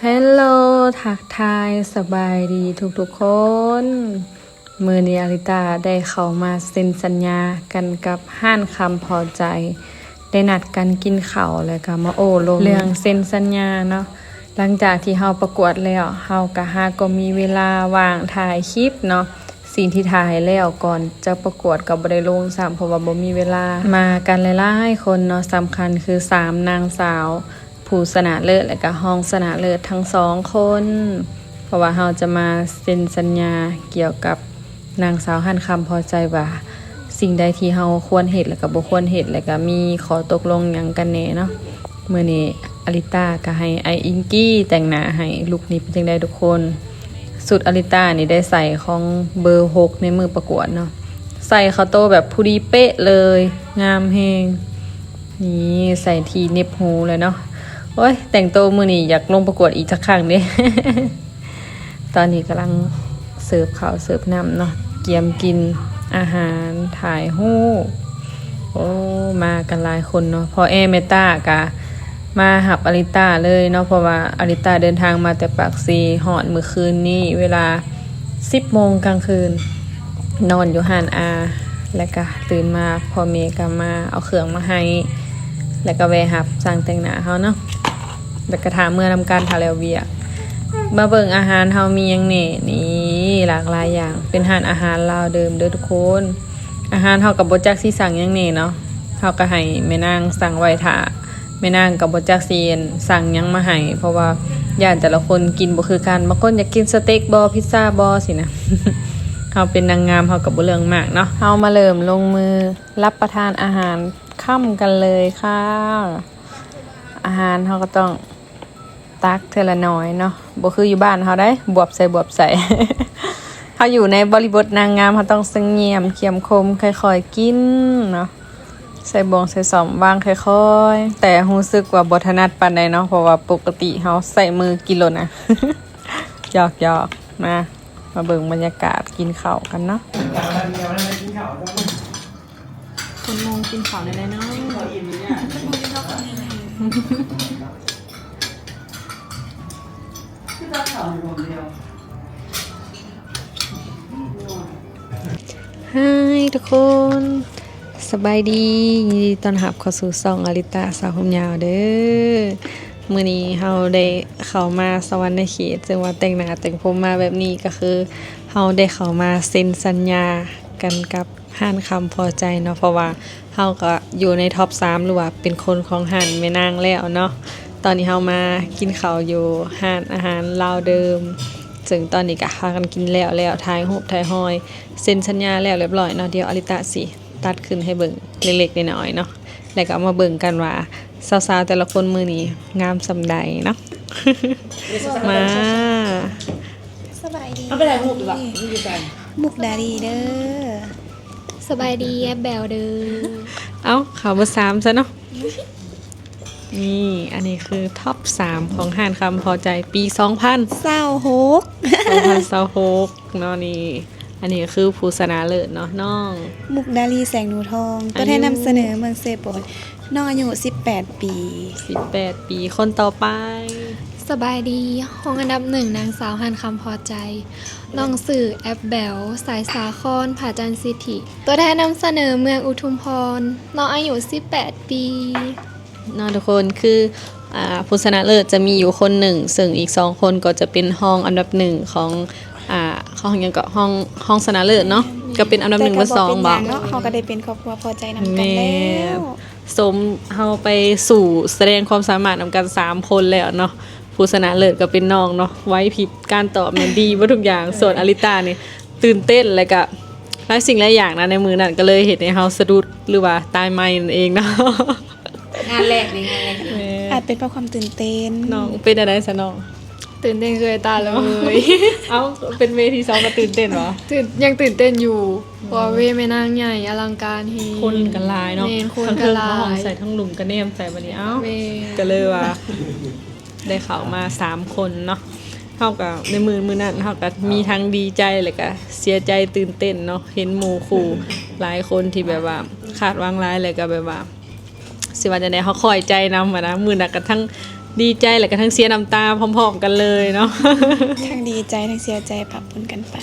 ເຮລໂລ ທັກທາຍສະບາຍດີທຸກໆຄົນ. ມື້ນີ້ອາລິຕາໄດ້ເຂົ້າມາເຊັນສັນຍາກັນກັບຮ້ານຄຳພໍໃຈ, ໄດ້ນັດກັນກິນເຂົ້າ ແລ້ວກໍມາໂອ້ລົມເລື່ອງເຊັນສັນຍາເນາະ. ຫຼັງຈາກທີ່ເຮົາປະກວດແລ້ວ, ເຮົາກໍຫາກໍມີເວລາວ່າງຖ່າຍຄລິບເນາະ. ສິ່ງທີ່ຖ່າຍແລ້ວກ່ອນຈະປະກວດກໍບໍ່ໄດ້ລົງຊ້ຳ ເພາະວ່າບໍ່ມີເວລາ. ມາກັນຫຼາຍໆຄົນເນາະ, ສຳຄັນຄືສາມນາງສາວ ຜູ້ຊະນະເລີດ ແລະກະຮອງຊະນະເລີດທັງສອງຄົນ, ເພາະວ່າເຮົາຈະມາເຊັນສັນຍາກ່ຽວກັບນາງສາວຮ້ານຄຳພໍໃຈວ່າ ສິ່ງໃດທີ່ເຮົາຄວນເຮັດ ແລະກະບໍ່ຄວນເຮັດ ແລະກະມີຂໍ້ຕົກລົງຫຍັງກັນແດ່ເນາະ. ມື້ນີ້ອາລິຕາກະໃຫ້ອ້າຍອິງກີ້ແຕ່ງໜ້າໃຫ້. ລຸກນີ້ເປັນຈັ່ງໃດທຸກຄົນ? ຊຸດອາລິຕານີ້ໄດ້ໃສ່ຂອງເບີຫົກໃນມື້ປະກວດເນາະ, ໃສ່ເຂົ້າໂຕແບບພໍດີເປະເລີຍ, ງາມແຮງ. ນີ້ໃສ່ທີ່ເໜັບຫູແລ້ວເນາະ. ໂອ້ຍ ແຕ່ງໂຕມື້ນີ້ຢາກລົງປະກວດອີກຈັກຄັ້ງເດ້. ຕອນນີ້ກຳລັງເສີບເຂົ້າເສີບນ້ຳເນາະ, ກຽມກິນອາຫານ ຖ່າຍຮູບ. ໂອ້ ມາກັນຫຼາຍຄົນເນາະ. ພໍ່ແອແມ່ຕາກະມາຮັບອາລິຕາເລີຍເນາະ, ເພາະວ່າອາລິຕາເດີນທາງມາແຕ່ປາກເຊ ຮອດມື້ຄືນນີ້ເວລາສິບໂມງກາງຄືນ. ນອນຢູ່ຮ້ານອາ ແລ້ວກະຕື່ນມາພໍ່ແມ່ກະມາເອົາເຄື່ອງມາໃຫ້ ແລ້ວກະແວ່ຮັບຊ່າງແຕ່ງໜ້າເຮົາເນາະ, ແລ້ວກະຖ້າເມືອນຳກັນ ຖ້າແລ້ວວຽກ. ມາເບິ່ງອາຫານເຮົາມີຫຍັງແດ່. ນີ້ຫຼາກຫຼາຍຢ່າງ, ເປັນຮ້ານອາຫານລາວເດີມເດີທຸກຄົນ. ອາຫານເຮົາກະບໍ່ຈັກຊິສັ່ງຫຍັງແດ່ເນາະ, ເຮົາກະໃຫ້ແມ່ນາງສັ່ງໄວ້ຖ້າ. ແມ່ນາງກໍບໍ່ຈັກຊິສັ່ງຫຍັງມາໃຫ້ ເພາະວ່າຢ້ານແຕ່ລະຄົນກິນບໍ່ຄືກັນ, ບາງຄົນຢາກກິນສະເຕັກບໍ ພິດຊາບໍ ຊີ້ນະ. ເຮົາເປັນນາງງາມ ເຮົາກໍບໍ່ເລື່ອງມາກເນາະ. ເຮົາມາເລີ່ມລົງມືຮັບປະທານອາຫານຄ່ຳກັນເລີຍຄ່ະ. ອາຫານເຮົາກໍຕ້ອງຕັກເທື່ອລະໜ້ອຍເນາະ, ບໍ່ຄືຢູ່ບ້ານເຮົາໃດ໋ ບວບໃສ່ບວບໃສ່. ເຮົາຢູ່ໃນບໍລິບົດນາງງາມ ເຮົາຕ້ອງສະຫງຽມ ຄຽມຄົມ ຄ່ອຍໆກິນເນາະ. ໃສ່ບ່ວງໃສ່ຊ້ອມວາງຄ່ອຍໆ, ແຕ່ຮູ້ສຶກວ່າບໍ່ຖະໜັດປານໃດເນາະ ເພາະວ່າປົກກະຕິເຮົາໃຊ້ມືກິນໂລດນະ. ຫຍອກໆ ມາ ມາເບິ່ງບັນຍາກາດກິນເຂົ້າກັນເນາະ. ຄົນມົງກິນເຂົ້າແນວໃດເນາະ? ຮາຍທຸກຄົນ ສະບາຍດີ ຍິນດີຕ້ອນຮັບເຂົ້າສູ່ຊ່ອງອາລິຕາສາວຜົມຍາວເດີ. ມື້ນີ້ເຮົາໄດ້ເຂົ້າມາສະຫວັນນະເຂດ, ເຊິ່ງວ່າແຕ່ງໜ້າແຕ່ງຜົມມາແບບນີ້ ກໍຄືເຮົາໄດ້ເຂົ້າມາເຊັນສັນຍາກັນກັບ ຮ້ານຄຳພໍໃຈເນາະ, ເພາະວ່າເຮົາກໍຢູ່ໃນທັອບສາມ ຫຼືວ່າເປັນຄົນຂອງຮ້ານແມ່ນາງແລ້ວເນາະ. ຕອນນີ້ເຮົາມາກິນເຂົ້າຢູ່ຮ້ານອາຫານລາວເດີມ, ເຊິ່ງຕອນນີ້ກໍພາກັນກິນແລ້ວແລ້ວ, ຖ່າຍຮູບຖ່າຍຮອຍ ເຊັນສັນຍາແລ້ວລຽບລ້ອຍເນາະ. ດຽວອາລິຕະຊິຕັດຂຶ້ນໃຫ້ເບິ່ງເລັກໆນ້ອຍໆເນາະ, ແລ້ວກໍມາເບິ່ງກັນວ່າສາວໆແຕ່ລະຄົນມື້ນີ້ງາມສ່ຳໃດເນາະ. ມາ ສະບາຍດີ ເຮົາໄປຖ່າຍຮູບດີກວ່າ ມຸກດາລີເດີ. ສະບາຍດີ ແອັບແບວເດີ. ເອົ້າ ເຂົ້າເບີສາມຊະເນາະ. ນີ້ ອັນນີ້ຄືທັອບສາມຂອງຮ້ານຄຳພໍໃຈປີສອງພັນຊາວຫົກ ສອງພັນຊາວຫົກເນາະ. ນີ້ ອັນນີ້ຄືຜູ້ຊະນະເລີດເນາະ ນ້ອງ ມຸກດາລີ ແສງໜູທອງ ຕົວແທນນຳສະເໜີເມືອງເຊໂປນ. ນ້ອງອາຍຸສິບແປດປີ. ສິບແປດປີ. ຄົນຕໍ່ໄປ. ສະບາຍດີ ຮອງອັນດັບໜຶ່ງ ນາງສາວ ຫັນຄຳພໍໃຈ. ນ້ອງຊື່ແອັບແບວ ສາຍສາຄອນ ຜາຈັນສິດທິ ຕົວແທນນຳສະເໜີເມືອງອຸທຸມພອນ. ນ້ອງອາຍຸສິບແປດປີ. ເນາະທຸກຄົນ ຄື ອ່າ ຜູ້ຊະນະເລີດຈະມີຢູ່ຄົນໜຶ່ງ ເຊິ່ງອີກສອງຄົນກໍຈະເປັນຮອງອັນດັບໜຶ່ງຂອງ ອ່າ ຂອງຫຍັງເກາະ ຮອງ ຮອງຊະນະເລີດເນາະ ກໍເປັນອັນດັບໜຶ່ງ ເບີສອງບໍ? ເຮົາກໍໄດ້ເປັນຄອບຄົວພໍໃຈນຳກັນແລ້ວ. ສົມເຮົາໄປສູ້ສະແດງຄວາມສາມາດນຳກັນສາມຄົນແລ້ວເນາະ. ຜູ້ຊະນະເລີດກໍເປັນນ້ອງເນາະ ໄຫວພິບການຕອບນີ້ດີເບິດທຸກຢ່າງ. ສ່ວນອາລິຕານີ້ຕື່ນເຕັ້ນ ແລ້ວກໍຫຼາຍສິ່ງຫຼາຍຢ່າງນະໃນມື້ນັ້ນ ກໍເລີຍເຮັດໃຫ້ເຮົາສະດຸດ ຫຼືວ່າຕາຍໃໝ່ນັ້ນເອງເນາະ. ງານແລກເດ້ ງານແລກເດ້. ອາດເປັນເພາະຄວາມຕື່ນເຕັ້ນ. ນ້ອງເປັນແນວໃດຊະນ້ອງ? ຕື່ນເຕັ້ນຄືອ້າຍຕາເລີຍ. ເອົ້າ ເປັນເວທີສອງກໍຕື່ນເຕັ້ນບໍ? ຕື່ນ ຍັງຕື່ນເຕັ້ນຢູ່ ເພາະວ່າເວແມ່ນາງໃຫຍ່ອະລັງການແຮງ. ຄົນກໍຫຼາຍເນາະ. ແມ່ນ ຄົນກໍຫຼາຍ ທັງເທິງກໍຮ້ອງໃສ່ ທັງລຸ່ມກໍແນມໃສ່. ບັດນີ້ ເອົ້າ ກໍເລີຍວ່າໄດ້ເຂົ້າມາສາມຄົນເນາະ. ເຮົາກໍໃນມື້ ມື້ນັ້ນເຮົາກໍມີທັງດີໃຈ ແລ້ວກໍເສຍໃຈ ຕື່ນເຕັ້ນເນາະ ເຫັນໝູ່ຄູ່ຫຼາຍຄົນທີ່ແບບວ່າຄາດຫວັງຫຼາຍ ແລ້ວກໍແບບວ່າ ຊິວ່າຈັ່ງໃດ ເຮົາຄອຍໃຈນຳຫັ້ນນະ. ມື້ນັ້ນກໍທັງ ດີໃຈ ແລ້ວກໍທັງເສຍນ້ຳຕາພ້ອມໆກັນເລີຍເນາະ. ທັງດີໃຈ ທັງເສຍໃຈ ປະປົນກັນໄປ.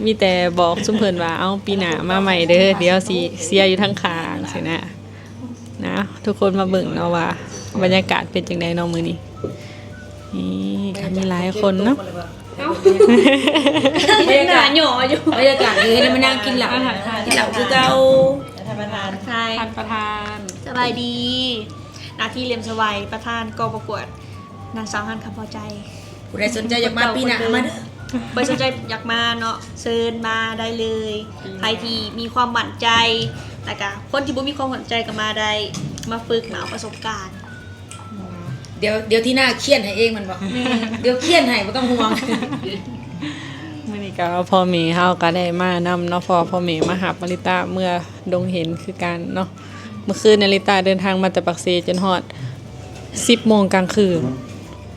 ມີແຕ່ບອກຊຸມເພິ່ນວ່າ ເອົາ ປີໜ້າມາໃໝ່ເດີ ດຽວຊິເຊຍຢູ່ທາງຂ້າງ ຊີ້ນະ. ນະ ທຸກຄົນມາເບິ່ງເນາະວ່າບັນຍາກາດເປັນຈັ່ງໃດເນາະມື້ນີ້. ນີ້ກໍມີຫຼາຍຄົນເນາະ. ເອົ້າ ບັນຍາກາດ ໜ້າຫຍໍ້ຢູ່ ບັນຍາກາດຄືເຫັນມານັ່ງກິນເຫຼົ້າ ກິນເຫຼົ້າຄືເກົ່າ. ທ່ານປະທານ ທ່ານປະທານ ສະບາຍດີ. ໜ້າທີ່ເຫຼັ້ມສະໄຫວ ປະທານກອງປະກວດນາງສາວຫານຄຳພໍໃຈ. ຜູ້ໃດສົນໃຈຢາກມາປີໜ້າມາເດີ. ຜູ້ໃດສົນໃຈຢາກມາເນາະ ເຊີນມາໄດ້ເລີຍ. ໃຜທີ່ມີຄວາມໝັ້ນໃຈ ແລ້ວກະຄົນທີ່ບໍ່ມີຄວາມໝັ້ນໃຈກໍມາໄດ້ ມາຝຶກ ມາເອົາປະສົບການ. ດຽວ ດຽວທີໜ້າຂຽນໃຫ້ເອງແມ່ນບໍ່? ແມ່ນ. ດຽວຂຽນໃຫ້ ບໍ່ຕ້ອງຫ່ວງ. ມື້ນີ້ກໍພໍ່ແມ່ເຮົາກໍໄດ້ມານຳເນາະ ເພາະວ່າພໍ່ແມ່ມາຮັບອາລິຕາເມືອດົງເຫັນຄືກັນເນາະ. ເມື່ອຄືນນີ້ອາລິຕາເດີນທາງມາແຕ່ປາກເຊຈົນຮອດສິບໂມງກາງຄືນ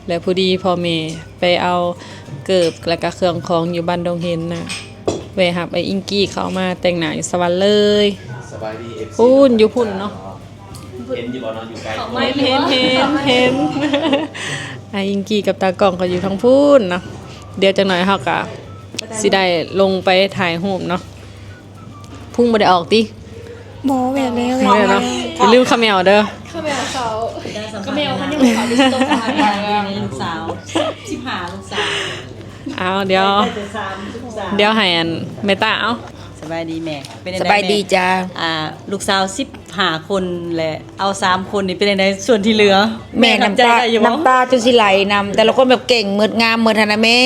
ແລະ ພໍດີພໍ່ແມ່ໄປເອົາເກີບ ແລ້ວກະເຄື່ອງຂອງຢູ່ບ້ານດົງເຫັນນະ ແວະຮັບອ້າຍອິງກີ້ເຂົ້າມາແຕ່ງໜ້າຢູ່ສະຫວັນເລີຍ. ສະບາຍດີ ເອັຟຊີ ພຸ້ນ ຢູ່ພຸ້ນເນາະ. ເຫັນຢູ່ບໍ່ເນາະ ຢູ່ໃກ້. ເຫັນ ເຫັນ ເຫັນ ເຫັນ. ອ້າຍອິງກີ້ກັບຕາກ້ອງກໍຢູ່ທາງພຸ້ນເນາະ. ດຽວຈັກໜ້ອຍເຮົາກໍຊິໄດ້ລົງໄປຖ່າຍຮູບເນາະ. ພຸງບໍ່ໄດ້ອອກຕິ? ບໍ່ ແວ່ແລ້ວ ແວ່ແລ້ວເນາະ. ຢ່າລືມຂະແໝວເດີ ຂະແໝວເຂົາ ຂະແໝວເຂົາຍັງບໍ່ເຂົ້າໄປ ສິບສາມລູກສາວ. ເອົາ ດຽວ ໄດ້ແຕ່ສາມສິບສາມ ດຽວໃຫ້ອັນແມ່ຕາ. ເອົາ ສະບາຍດີແມ່ ເປັນຈັ່ງໃດແມ່? ສະບາຍດີຈ້າ. ອ່າ ລູກສາວສິບຫ້າຄົນ ແລະ ເອົາສາມຄົນນີ້ເປັນຈັ່ງໃດ ສ່ວນທີ່ເຫຼືອ? ແມ່ ແມ່ທຳໃຈໄດ້ຢູ່ບໍ່? ນ້ຳຕາ ນ້ຳຕາຈົນຊິໄຫຼນຳ ແຕ່ລະຄົນແບບເກັ່ງໝົດ ງາມໝົດຫັ້ນນະແມ່.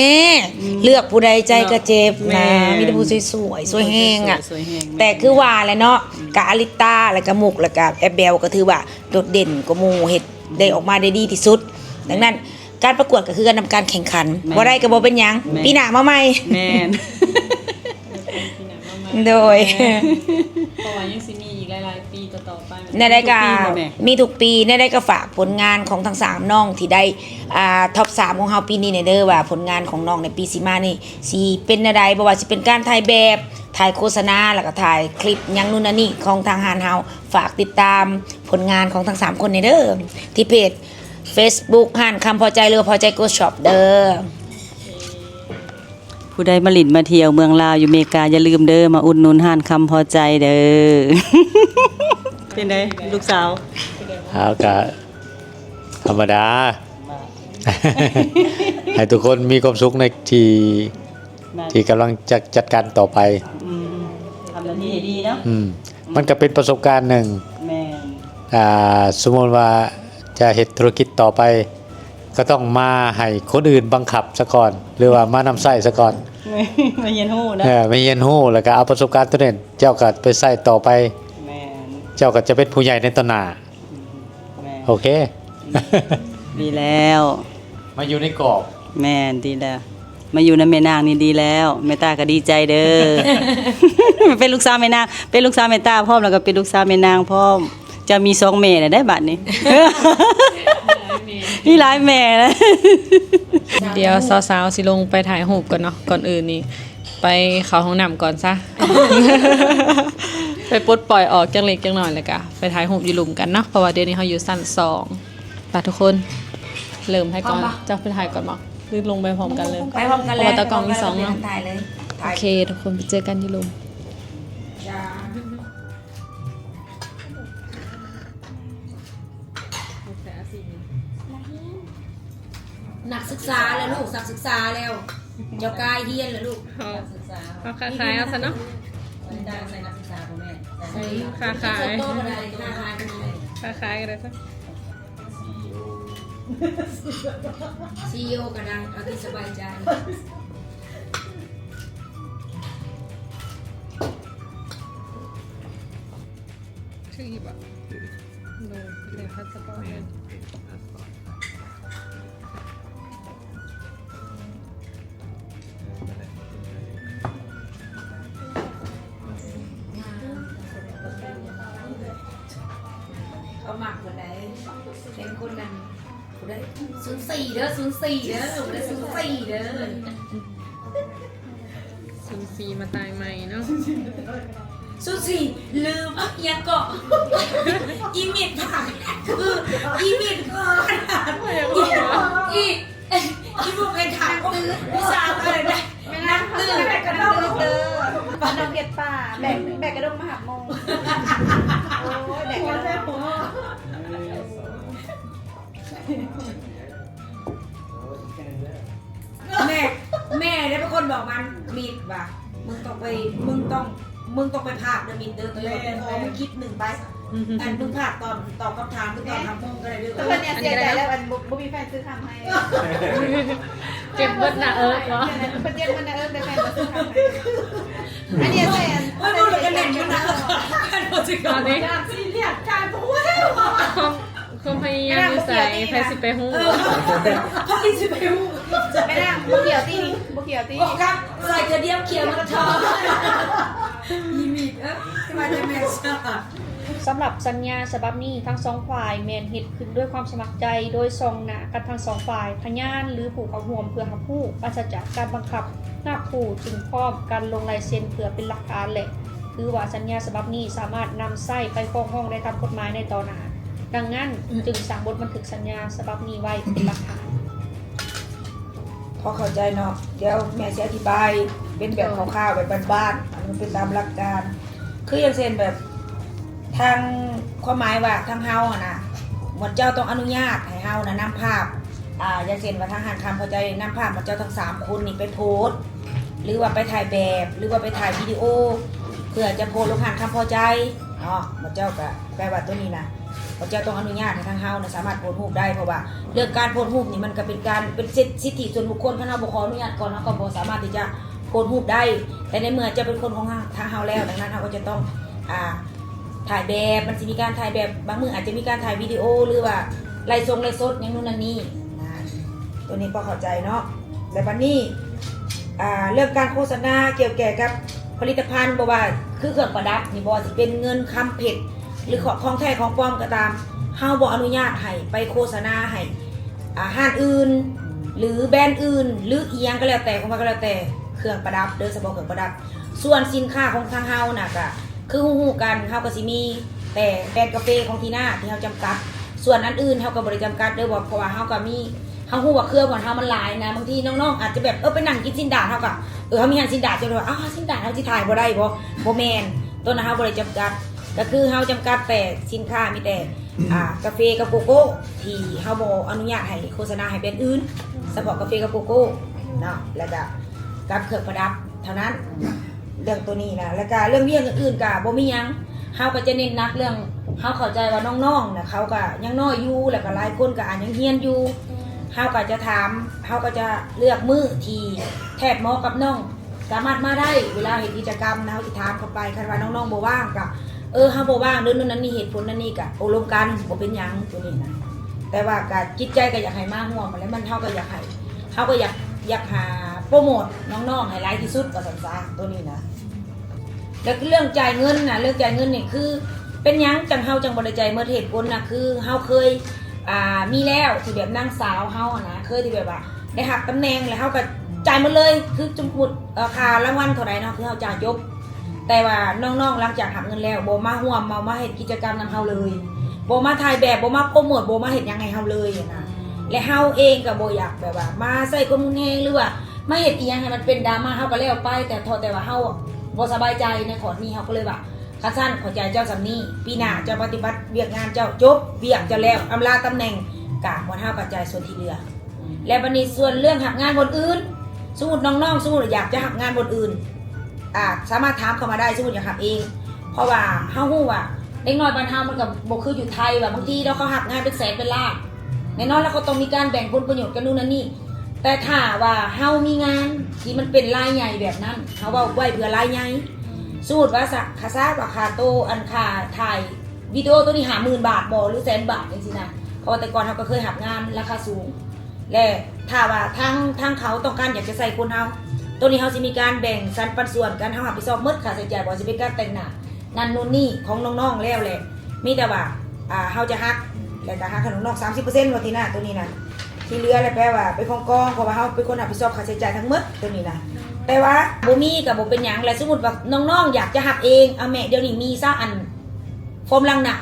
ອືມ ເລືອກຜູ້ໃດໃຈກໍເຈັບນະ. ແມ່ນ ມີແຕ່ຜູ້ສວຍໆ ສວຍແຮງອະ. ແຕ່ຄືວ່າແຫຼະເນາະ ອືມ ກະອາລິຕາ ແລ້ວກະມຸກ ແລ້ວກະແອັບເບວ ກໍຖືວ່າໂດດເດັ່ນກວ່າໝູ່ ເຮັດໄດ້ອອກມາໄດ້ດີທີ່ສຸດ. ອືມ ດັ່ງນັ້ນ ການປະກວດກໍຄືກັນນຳການແຂ່ງຂັນ. ແມ່ນ ບໍ່ໄດ້ກໍບໍ່ເປັນຫຍັງ ແມ່ນ ປີໜ້າມາໃໝ່. ແມ່ນ ໂດຍ ແມ່ນ ເພາະວ່າຍັງຊິມີອີກຫຼາຍໆປີຕໍ່ໆໄປ. ແນວໃດກໍ ມີທຸກປີບໍ່ແມ່? ມີທຸກປີ. ແນວໃດກໍຝາກຜົນງານຂອງທັງສາມນ້ອງທີ່ໄດ້ ອ່າ ທັອບສາມຂອງເຮົາປີນີ້ແດ່ເດີ ວ່າຜົນງານຂອງນ້ອງໃນປີຊິມານີ້ຊິເປັນແນວໃດ ບໍ່ວ່າຊິເປັນການຖ່າຍແບບ ຖ່າຍໂຄສະນາ ແລ້ວກໍຖ່າຍຄລິບຫຍັງນູ້ນນັ້ນນີ້ຂອງທາງຮ້ານເຮົາ. ຝາກຕິດຕາມຜົນງານຂອງທັງສາມຄົນແດ່ເດີ ທີ່ເພຈເຟສບຸກຮ້ານຄຳພໍໃຈ ຫຼືວ່າພໍໃຈໂກຊັອບເດີ. ຜູ້ໃດມາຫຼິ້ນມາທ່ຽວເມືອງລາວຢູ່ເມກາ ຢ່າລືມເດີ ມາອຸດໜູນຮ້ານຄຳພໍໃຈເດີ. ເປັນໃດລູກສາວ? ເອົາ ກະທຳມະດາ ໃຫ້ທຸກຄົນມີຄວາມສຸກໃນທີ່ ທີ່ກຳລັງຈະຈັດການຕໍ່ໄປ. ອືມ ທຳໜ້າທີ່ໃຫ້ດີເນາະ. ອືມ ມັນກໍເປັນປະສົບການໜຶ່ງ. ແມ່ນ ອ່າ ສົມມຸດວ່າຈະເຮັດທຸລະກິດຕໍ່ໄປ ກໍຕ້ອງມາໃຫ້ຄົນອື່ນບັງຄັບສາກ່ອນ ຫຼືວ່າມານຳໃຊ້ສາກ່ອນ. ມາຮຽນຮູ້ເນາະ. ເອີ ມາຮຽນຮູ້ ແລ້ວກໍເອົາປະສົບການຕົວນັ້ນ ເຈົ້າກໍໄປໃຊ້ຕໍ່ໄປ. ແມ່ນ ເຈົ້າກໍຈະເປັນຜູ້ໃຫຍ່ໃນຕອນໜ້າ. ອືມ ແມ່ນ ໂອເຄ ອືມ ດີແລ້ວ ມາຢູ່ໃນກອບ. ແມ່ນ ດີແລ້ວ ມາຢູ່ນຳແມ່ນາງນີ້ດີແລ້ວ. ແມ່ຕາກໍດີໃຈເດີ ເປັນລູກສາວແມ່ນາງ ເປັນລູກສາວແມ່ຕາພ້ອມ ແລ້ວກໍເປັນລູກສາວແມ່ນາງພ້ອມ. ເຈົ້າມີສອງແມ່ແລ້ວໄດ໋ບາດນີ້ ມີຫຼາຍແມ່ແລ້ວ. ດຽວສາວໆຊິລົງໄປຖ່າຍຮູບກ່ອນເນາະ. ກ່ອນອື່ນນີ້ ໄປເຂົ້າຫ້ອງນ້ຳກ່ອນຊະ ໄປປົດປ່ອຍອອກຈັກເລັກຈັກນ້ອຍ ແລ້ວກະໄປຖ່າຍຮູບຢູ່ລຸ່ມກັນເນາະ ເພາະວ່າດຽວນີ້ເຮົາຢູ່ຊັ້ນສອງ. ໄປທຸກຄົນ ເລີ່ມໃຜກ່ອນ? ເຈົ້າໄປຖ່າຍກ່ອນບໍ່ ຫຼືລົງໄປພ້ອມກັນເລີຍ? ໄປພ້ອມກັນເລີຍ ເພາະວ່າຕາກ້ອງມີສອງເນາະ. ໂອເຄ ທຸກຄົນ ໄປເຈີກັນຢູ່ລຸ່ມ. ນັກສຶກສາແລ້ວລູກ ນັກສຶກສາແລ້ວ ເຈົ້າກາຍຮຽນແລ້ວລູກ. ເຮົາ ເຮົາຄ້າຂາຍເອົາຊະເນາະ. ໄດ້ໃສ່ນັກສຶກສາບໍ່ແມ່ນ ໃສ່ ອືມ ຄ້າຂາຍ ໃສ່ໂຕກໍໄດ້ ຄ້າຂາຍກໍໄດ້ ຄ້າຂາຍກໍໄດ້ຊະ. ຊີອີໂອ ຊີອີໂອກໍໄດ້ ເອົາທີ່ສະບາຍໃຈ. ຖືກຢູ່ບໍ່? ໂດຍ ໃສ່ພາສປອດ. ເຂົາມັກຄົນໃດ ເປັນຄົນນັ້ນ. ຜູ້ໃດ ສູນສີ່ເດີ ສູນສີ່ເດີ ຜູ້ໃດ ສູນສີ່ເດີ. ສູນສີ່ມາຕາຍໃໝ່ເນາະ. ສຸຊີ ລືມ ອີ່ຫຍັງເກາະ ອີມິດຖາມ ຄື ອີມິດ ຄື ອີ ອີ ອີພວກໄອ້ຖາມ ວິຊາອະໄລນະ ແມ່ນນາງ ນັກຕື່ມ ແບກກະດ້ງ ເຕີ ປານອກເຫັດປ່າ ແບກ ແບກກະດ້ງມາຫາໂມ ໂອ້ຍ ແບກກະດ້ງ ແມ່ ແມ່ໄດ້ເປັນຄົນບອກມັນ ມິດວ່າ ມຶງຕ້ອງໄປ ມຶງຕ້ອງ ມຶງຕ້ອງໄປພາກເດີມິດເດີ ແມ່ນ ຂໍມຶງຄລິບໜຶ່ງໄປ ອັນມຶງພາກຕອນຕອບຄຳຖາມ ຫຼືຕອນທຳໂມງກໍໄດ້ເດີ ເພິ່ນເສຍໃຈແລ້ວ ອັນບໍ່ ບໍ່ມີແຟນຊື້ຄຳໃຫ້ ເຈັບເບິດໜ້າເອິກເນາະ ເພິ່ນເຈັບເບິດໜ້າເອິກ ແຕ່ແຟນບໍ່ຊື້ຄຳໃຫ້ ອັນນີ້ໃສ່ອັນ ໂອ້ຍ ບໍ່ໄດ້ກັນແໜ້ນຢູ່ນະ ອັນບໍ່ຊິເຂົ້ານີ້ ຢາກຊີຣຽສກາຍບໍ່ແລ້ວ ຄວາມ ຄວາມພະຍາຍາມຢູ່ໃສ ໃຜຊິໄປຮູ້ ເອີ ໃຜຊິໄປຮູ້ ແມ່ນາງ ບໍ່ຂຽວຕິ ບໍ່ຂຽວຕິ ໂອ້ ຄັບ ໃສ່ເທື່ອດຽວຂຽວໝົດທອງ ອີມິດ ເອີ ວ່າຈະແມ່ນຊະ. ສຳລັບສັນຍາສະບັບນີ້ ທັງສອງຝ່າຍແມ່ນເຮັດຂຶ້ນດ້ວຍຄວາມສະໝັກໃຈ ໂດຍສ່ອງໜ້າກັນທັງສອງຝ່າຍ, ພະຍານ ຫຼື ຜູ້ເຂົ້າຮ່ວມ ເພື່ອຮັບຮູ້ ປາສະຈາກການບັງຄັບ ນັບຜູ້ຈຶ່ງພ້ອມກັນລົງລາຍເຊັນເພື່ອເປັນຫຼັກຖານ ແລະ ຖືວ່າສັນຍາສະບັບນີ້ສາມາດນຳໃຊ້ໄປຟ້ອງຮ້ອງໄດ້ຕາມກົດໝາຍໃນຕໍ່ໜ້າ. ດັ່ງນັ້ນ ອືມ ຈຶ່ງສ້າງບົດບັນທຶກສັນຍາສະບັບນີ້ໄວ້ເປັນຫຼັກຖານ. ພໍເຂົ້າໃຈເນາະ. ດຽວແມ່ຊິອະທິບາຍເປັນແບບ ໂດຍ ຄ່າວໆ ແບບບ້ານໆ ອັນນີ້ເປັນຕາມຫຼັກການ. ຄືຢ່າງເຊັ່ນແບບ ທາງ ຄວາມໝາຍວ່າທາງເຮົາຫັ້ນນະ ໝວດເຈົ້າຕ້ອງອະນຸຍາດໃຫ້ເຮົານະນຳພາບ ອ່າ ຢ່າງເຊັ່ນວ່າທາງຮ້ານຄຳພໍໃຈນຳພາບໝວດເຈົ້າທັງສາມຄົນນີ້ໄປໂພສ ຫຼືວ່າໄປຖ່າຍແບບ ຫຼືວ່າໄປຖ່າຍວິດີໂອ ເພື່ອຈະໂພສລົງຮ້ານຄຳພໍໃຈເນາະ. ໝວດເຈົ້າກະແປວ່າໂຕນີ້ນະ ໝວດເຈົ້າຕ້ອງອະນຸຍາດໃຫ້ທາງເຮົານະສາມາດໂພສຮູບໄດ້ ເພາະວ່າເລື່ອງການໂພສຮູບນີ້ມັນກະເປັນການ ເປັນສິດ ສິດທິສ່ວນບຸກຄົນ ຄັນເຮົາບໍ່ຂໍອະນຸຍາດກ່ອນ ເຮົາກະບໍ່ສາມາດທີ່ຈະໂພສຮູບໄດ້. ແຕ່ໃນເມື່ອເຈົ້າເປັນຄົນຂອງທາງເຮົາແລ້ວ ດັ່ງນັ້ນເຮົາກໍຈະຕ້ອງ ອ່າ ຖ່າຍແບບ ມັນຊິມີການຖ່າຍແບບ ບາງມື້ອາດຈະມີການຖ່າຍວິດີໂອ ຫຼືວ່າໄລຟ໌ສົງໄລຟ໌ສົດຫຍັງນູ້ນນັ້ນນີ້ນະ. ໂຕນີ້ພໍເຂົ້າໃຈເນາະ. ແລ້ວບັດນີ້ ອ່າ ເລື່ອງການໂຄສະນາກ່ຽວແກ່ກັບຜະລິດຕະພັນ ບໍ່ວ່າຄືເຄື່ອງປະດັບນີ້ ບໍ່ວ່າຊິເປັນເງິນ ຄຳ ເພັດ ຫຼື ຂອງແທ້ຂອງປອມກໍຕາມ ເຮົາບໍ່ອະນຸຍາດໃຫ້ໄປໂຄສະນາໃຫ້ ອ່າ ຮ້ານອື່ນ ຫຼື ແບຣນອື່ນ ຫຼື ອີ່ຫຍັງກໍແລ້ວແຕ່ ຂອງໃຜກໍແລ້ວແຕ່ ເຄື່ອງປະດັບເດີ ສະເພາະເຄື່ອງປະດັບ. ສ່ວນສິນຄ້າຂອງທາງເຮົານະ ກະ ຄືຮູ້ໆກັນ ເຮົາກະຊິມີແຕ່ແບຣນກາເຟຂອງທີນາທີ່ເຮົາຈຳກັດ ສ່ວນອັນອື່ນເຮົາກະບໍ່ໄດ້ຈຳກັດເດີ ເພາະວ່າເຮົາກະມີ ເຮົາຮູ້ວ່າເຄື່ອງຂອງເຮົາມັນຫຼາຍນະ ບາງທີນ້ອງໆອາດຈະແບບ ເອີ ໄປນັ່ງກິນຊີ້ນດາດ ເຮົາກະ ເອີ ເຮົາມີຮ້ານຊີ້ນດາດ ເຈົ້າວ່າ ອ້າວ ຊີ້ນດາດເຮົາຊິຖ່າຍບໍ່ໄດ້ບໍ່? ບໍ່ແມ່ນ ໂຕນັ້ນເຮົາບໍ່ໄດ້ຈຳກັດ ກະຄືເຮົາຈຳກັດແຕ່ສິນຄ້າ ມີແຕ່ ອ່າ ກາເຟກັບໂກໂກ້ ທີ່ເຮົາບໍ່ອະນຸຍາດໃຫ້ໂຄສະນາໃຫ້ແບຣນອື່ນ ສະເພາະກາເຟກັບໂກໂກ້ເນາະ ແລ້ວກະກັບເຄື່ອງປະດັບເທົ່ານັ້ນ. ເລື່ອງໂຕນີ້ນະ ແລ້ວກະເລື່ອງວຽກອື່ນໆກະບໍ່ມີຫຍັງ ເຮົາກະຈະເນັ້ນໜັກເລື່ອງ ເຮົາເຂົ້າໃຈວ່ານ້ອງໆນະ ເຂົາກະຍັງນ້ອຍຢູ່ ແລ້ວກະຫຼາຍຄົນກະອາດຍັງຮຽນຢູ່ ເຮົາກະຈະຖາມ ເຮົາກະຈະເລືອກມື້ທີ່ແທດເໝາະກັບນ້ອງ ສາມາດມາໄດ້ ເວລາເຮັດກິດຈະກຳນະ ເຮົາຊິຖາມເຂົ້າໄປ ຄັນວ່ານ້ອງໆບໍ່ວ່າງກະ ເອີ ເຮົາບໍ່ວ່າງເດີ ນັ້ນນັ້ນນີ້ ເຫດຜົນນັ້ນນີ້ ກະໂອ້ລົມກັນ ບໍ່ເປັນຫຍັງໂຕນີ້ນະ. ແຕ່ວ່າກະຈິດໃຈກະຢາກໃຫ້ມາຮ່ວມຫັ້ນແຫຼະ ມັນ ເຮົາກະຢາກໃຫ້ ເຮົາກະຢາກ ຢາກຫາໂປຣໂມດນ້ອງໆໃຫ້ຫຼາຍທີ່ສຸດ ວ່າຊັ້ນຊະ ໂຕນີ້ນະ. ແລ້ວເລື່ອງຈ່າຍເງິນນະ ເລື່ອງຈ່າຍເງິນນີ້ຄື ເປັນຫຍັງຈັ່ງ ເຮົາຈັ່ງບໍ່ໄດ້ຈ່າຍໝົດ ເຫດຜົນນະ ຄືເຮົາເຄີຍ ອ່າ ມີແລ້ວ ທີ່ແບບນາງສາວເຮົາຫັ້ນນະ ເຄີຍທີ່ແບບວ່າໄດ້ຮັບຕຳແໜ່ງ ແລ້ວເຮົາກະຈ່າຍໝົດເລີຍ ຄືສົມມຸດ ເອີ ຄ່າລາງວັນເທົ່າໃດເນາະ ຄືເຮົາຈ່າຍຈົບ. ແຕ່ວ່ານ້ອງໆຫຼັງຈາກຮັບເງິນແລ້ວ ບໍ່ມາຮ່ວມ ບໍ່ມາເຮັດກິດຈະກຳນຳເຮົາເລີຍ ບໍ່ມາຖ່າຍແບບ ບໍ່ມາໂປຣໂມດ ບໍ່ມາເຮັດຫຍັງໃຫ້ເຮົາເລີຍຫັ້ນນະ. ແລະເຮົາເອງກະບໍ່ຢາກແບບວ່າມາໃຊ້ຄວາມຮຸນແຮງ ຫຼືວ່າມາເຮັດອີ່ຫຍັງໃຫ້ມັນເປັນດຣາມາ ເຮົາກະແລ້ວໄປ ແຕ່ເທາະແຕ່ວ່າເຮົາບໍ່ສະບາຍໃຈໃນຂໍ້ນີ້ ເຮົາກະເລີຍວ່າ ຄັນຊັ້ນເຂົ້າໃຈເຈົ້າສ່ຳນີ້ ປີໜ້າເຈົ້າປະຕິບັດວຽກງານເຈົ້າຈົບ ວຽກເຈົ້າແລ້ວ ອຳລາຕຳແໜ່ງ ກະໝວດເຮົາກະຈ່າຍສ່ວນທີ່ເຫຼືອ. ແລ້ວບັດນີ້ສ່ວນເລື່ອງຮັບງານບ່ອນອື່ນ ສົມມຸດນ້ອງໆ ສົມມຸດວ່າຢາກຈະຮັບງານບ່ອນອື່ນ ອາດສາມາດຖາມເຂົ້າມາໄດ້ ສົມມຸດຢາກຮັບເອງ ເພາະວ່າເຮົາຮູ້ວ່າເດັກນ້ອຍບ້ານເຮົາມັນກະບໍ່ຄືຢູ່ໄທ ວ່າບາງທີເນາະ ເຂົາຮັບງານເປັນແສນເປັນລ້ານ ແນ່ນອນແລ້ວເຂົາຕ້ອງມີການແບ່ງຜົນປະໂຫຍດກັນນູ້ນນັ້ນນີ້. ແຕ່ຖ້າວ່າເຮົາມີງານທີ່ມັນເປັນລາຍໃຫຍ່ແບບນັ້ນ ເຮົາເວົ້າໄວ້ເພື່ອລາຍໃຫຍ່ ສົມມຸດວ່າ ຄາຊາວ່າຄ່າໂຕ ອັນຄ່າຖ່າຍວິດີໂອໂຕນີ້ຫ້າໝື່ນບາດບໍ່ ຫຼືແສນບາດຈັ່ງຊີ້ນະ ເພາະວ່າແຕ່ກ່ອນເຮົາກະເຄີຍຮັບງານລາຄາສູງ ແລະຖ້າວ່າທາງ ທາງເຂົາຕ້ອງການຢາກຈະໃຊ້ຄົນເຮົາ ໂຕນີ້ເຮົາຊິມີການແບ່ງສັນປັນສ່ວນກັນ ເຮົາຮັບຜິດຊອບໝົດຄ່າໃຊ້ຈ່າຍ ບໍ່ວ່າຊິເປັນການແຕ່ງໜ້ານັ້ນນູ້ນນີ້ຂອງນ້ອງໆແລ້ວແຫຼະ ມີແຕ່ວ່າ ອ່າ ເຮົາຈະຮັກ ແລະກະຫັກໃຫ້ນ້ອງໆສາມສິບເປີເຊັນ ວ່າຕິນະ ໂຕນີ້ນະ ທີ່ເຫຼືອແລ້ວແປວ່າເປັນຂອງກອງ ເພາະວ່າເຮົາເປັນຄົນຮັບຜິດຊອບຄ່າໃຊ້ຈ່າຍທັງໝົດ ໂຕນີ້ນະ. ແຕ່ວ່າບໍ່ມີກໍບໍ່ເປັນຫຍັງ ແລະ ສົມມຸດວ່ານ້ອງໆຢາກຈະຮັບເອງ ເອົາແມ່ ດຽວນີ້ມີຊະ ອັນ ໂຟມລ້າງໜ້າ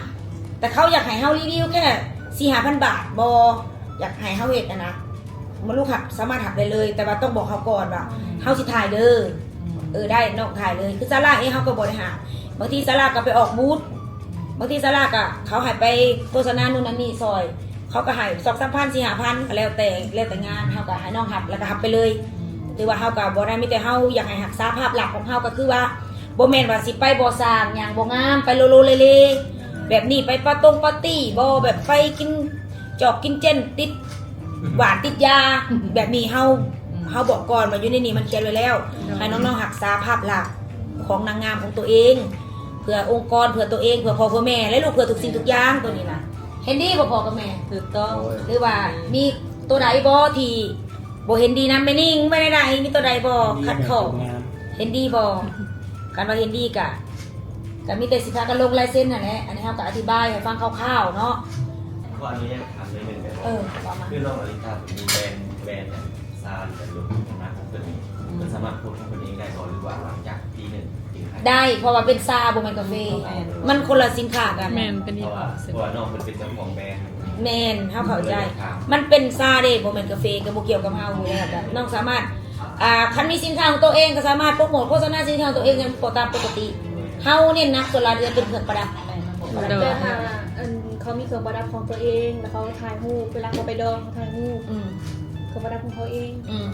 ແຕ່ເຂົາຢາກໃຫ້ເຮົາຣີວິວແຄ່ສີ່ຫ້າພັນບາດ ບໍ່ ຢາກໃຫ້ເຮົາເຮັດຫັ້ນນະ ມະລຸກຮັບ ສາມາດຮັບໄດ້ເລີຍ ແຕ່ວ່າຕ້ອງບອກເຮົາກ່ອນວ່າ ອືມ ເຮົາຊິຖ່າຍເດີ ອືມ ເອີ ໄດ້ ນ້ອງຖ່າຍເລີຍ ຄືຊາລາເອງເຮົາກໍບໍ່ໄດ້ຫ້າມ ບາງທີຊາລາກໍໄປອອກບູດ ບາງທີຊາລາກໍເຂົາໃຫ້ໄປໂຄສະນາໂນ່ນນັ້ນນີ້ຊ່ອຍ ເຂົາກໍໃຫ້ສອງສາມພັນ ສີ່ຫ້າພັນ ກໍແລ້ວແຕ່ ແລ້ວແຕ່ງານ ເຮົາກໍໃຫ້ນ້ອງຮັບ ແລ້ວກໍຮັບໄປເລີຍ ອືມ ຖືວ່າເຮົາກໍບໍ່ໄດ້ ມີແຕ່ເຮົາຢາກໃຫ້ຮັກສາພາບລັກຂອງເຮົາ ກໍຄືວ່າບໍ່ແມ່ນວ່າຊິໄປບໍ່ສ້າງຫຍັງບໍ່ງາມ ໄປໂລໂລເລເລ ແບບນີ້ ໄປປາຕົງປາຕີບໍ່ ແບບໄປກິນຈອກກິນເຈ້ນ ຕິດຫວານຕິດຢາ ແບບນີ້ເຮົາ ອືມ ເຮົາບອກກ່ອນວ່າຢູ່ໃນນີ້ມັນຂຽນໄວ້ແລ້ວ ໂດຍ ໃຫ້ນ້ອງໆຮັກສາພາບລັກຂອງນາງງາມຂອງຕົວເອງ ເພື່ອອົງກອນ ເພື່ອຕົວເອງ ເພື່ອພໍ່ເພື່ອແມ່ ແລະ ລູກ ເພື່ອທຸກສິ່ງທຸກຢ່າງ ໂຕນີ້ນະ ເຫັນດີບໍ່ພໍ່ກັບແມ່? ຖືກຕ້ອງ ຫຼືວ່າມີໂຕໃດບໍ່ທີ່ບໍ່ເຫັນດີນຳແມ່ນິງ ແມ່ນໃດ ມີໂຕໃດບໍ່ ຂັດຂ້ອງ ເຫັນດີບໍ່? ຄັນວ່າເຫັນດີກະ ກະມີແຕ່ຊິພາກັນລົງລາຍເຊັນຫັ້ນແຫຼະ ອັນນີ້ເຮົາກະອະທິບາຍໃຫ້ຟັງຄ່າວໆເນາະ ຂໍອະນຸຍາດຖາມໜ້ອຍໜຶ່ງໄດ້ບໍ່? ເອີ ວ່າມາ ຄືນ້ອງອາລິຕາເພິ່ນມີແບຣນ ແບຣນອັນຊາ ຫຼືວ່າລົດຂອງນາງຂອງເພິ່ນນີ້ ອືມ ເພິ່ນສາມາດໂພສຂອງເພິ່ນເອງໄດ້ບໍ່ ຫຼືວ່າຫຼັງຈາກປີໜຶ່ງຈຶ່ງຂາຍ? ໄດ້ ເພາະວ່າເປັນຊາ ບໍ່ແມ່ນກາເຟ ແມ່ນ ມັນຄົນລະສິນຄ້າກັນ ແມ່ນ ເປັນອີກ ເພາະວ່າ ເພາະວ່ານ້ອງເພິ່ນເປັນເຈົ້າຂອງແບຣນ ແມ່ນ ເຮົາເຂົ້າໃຈ ເລີຍຢາກຖາມ ມັນເປັນຊາເດ້ ບໍ່ແມ່ນກາເຟ ກໍບໍ່ກ່ຽວກັບເຮົາຢູ່ແລ້ວ ກໍນ້ອງສາມາດ ອ່າ ຄັນມີສິນຄ້າຂອງຕົວເອງກໍສາມາດໂປຣໂມດໂຄສະນາສິນຄ້າຂອງຕົວເອງໄດ້ຕາມປົກກະຕິ ເຮົາເນັ້ນໜັກສ່ວນຫຼາຍຈະເປັນເຄື່ອງປະດັບ ແມ່ນ ເຄື່ອງປະດັບ ແຕ່ຖ້າ ອັນ ເຂົາມີເຄື່ອງປະດັບຂອງຕົວເອງ ແລ້ວເຂົາຖ່າຍຮູບ ເວລາເຂົາໄປດອງ ເຂົາຖ່າຍຮູບ ອືມ ເຄື່ອງປະດັບຂອງເຂົາເອງ ອືມ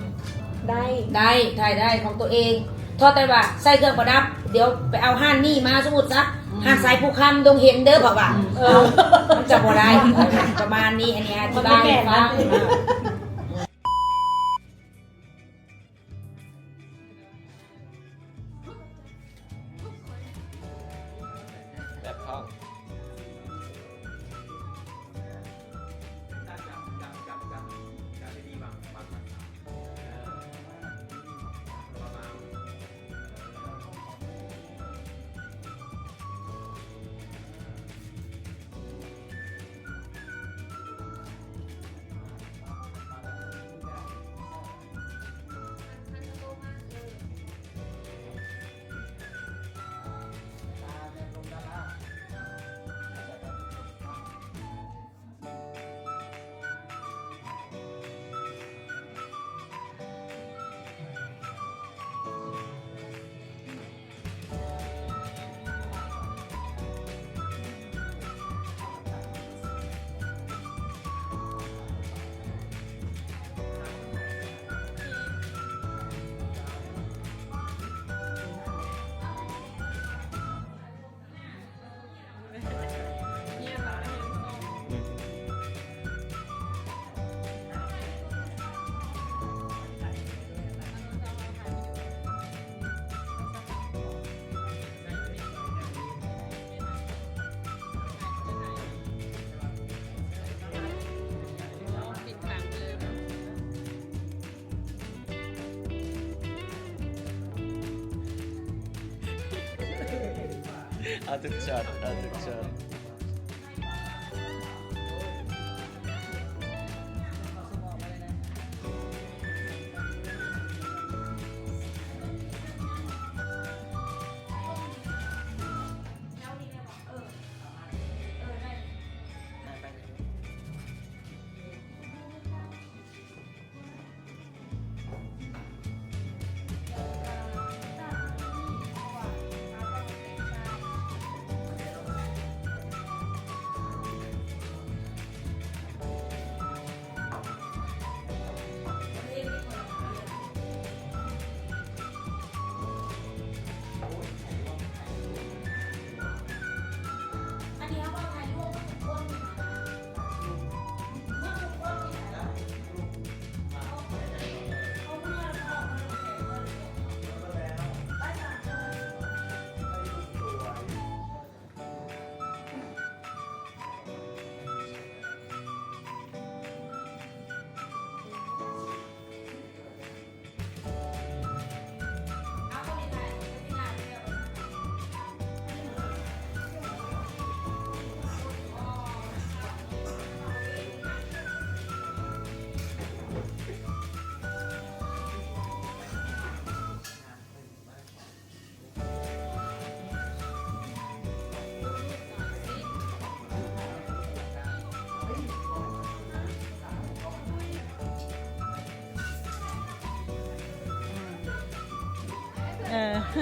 ໄດ້ ໄດ້ ຖ່າຍໄດ້ຂອງຕົວເອງ ເທົ່າແຕ່ວ່າໃສ່ເຄື່ອງປະດັບ ດຽວໄປເອົາຮ້ານນີ້ມາ ສົມມຸດຊະ ອືມ ຮ້ານສາຍພູຄຳ ດົງເຫັນເດີ ເພາະວ່າ ອືມ ເອີ ມັນຈະບໍ່ໄດ້ ປະມານນີ້ ອັນນີ້ອະທິບາຍໃຫ້ຟັງ ມັນແມ່ນນະ ເອີ. ແບບທ້ອງ. ເອົາທຸກຊັອດ ເອົາທຸກຊັອດ. ມ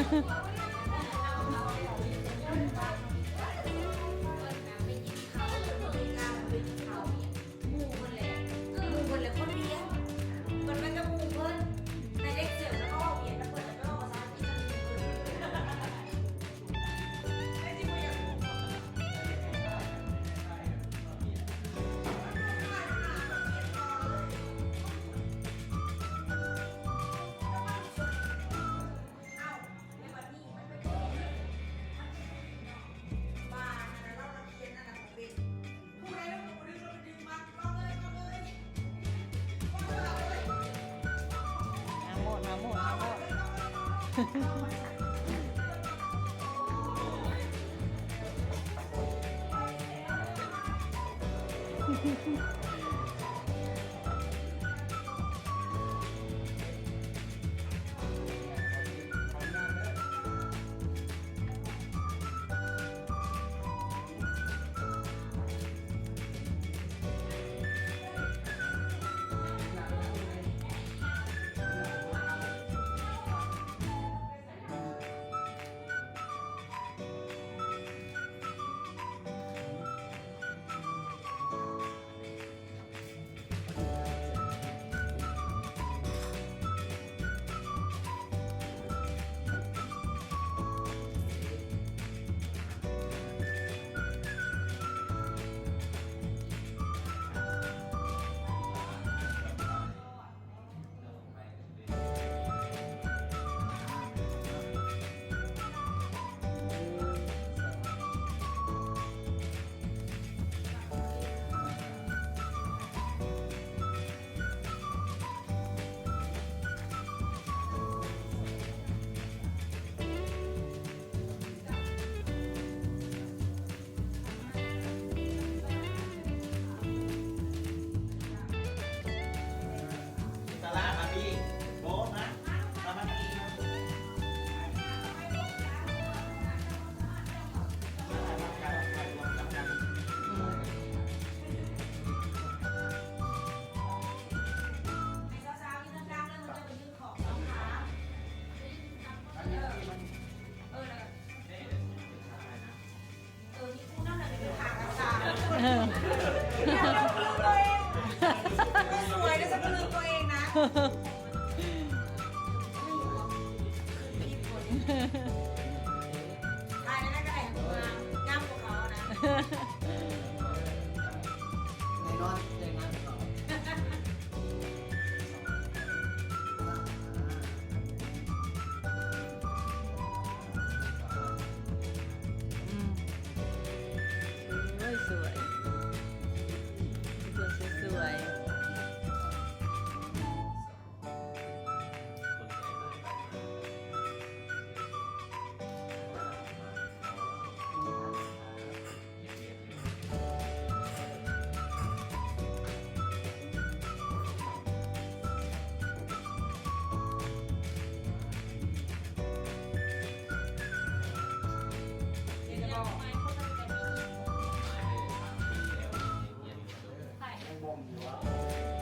າໂມດ ມາໂມດ ມາໂມດ. ເອີ ມີຜູ້ນຳແລ້ວໄປຫາການສາວ ເອີ ສວຍແລ້ວ ສະເປັນຕົວເອງນະ ຖ່າຍໄດ້ກໍໄດ້ ງາມກວ່າເຂົານະ ແນ່ນອນ ແນ່ນອນ. ອືມ ສວຍໆ ສວຍໆ ສວຍໆ.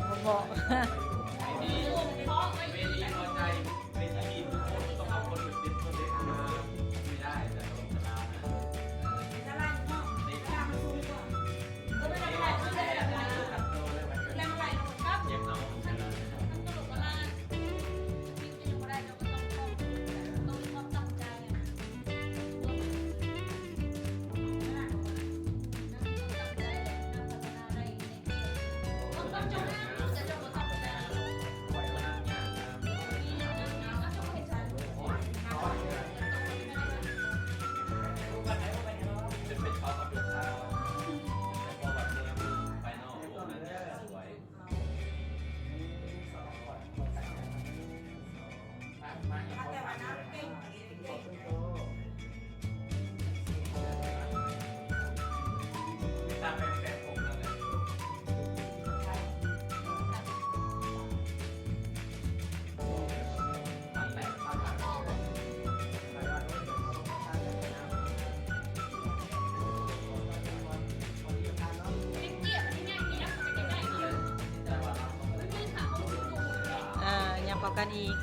ບໍ່ບອກ ອ່າ ຫຍັບເຂົ້າກັນອີກ.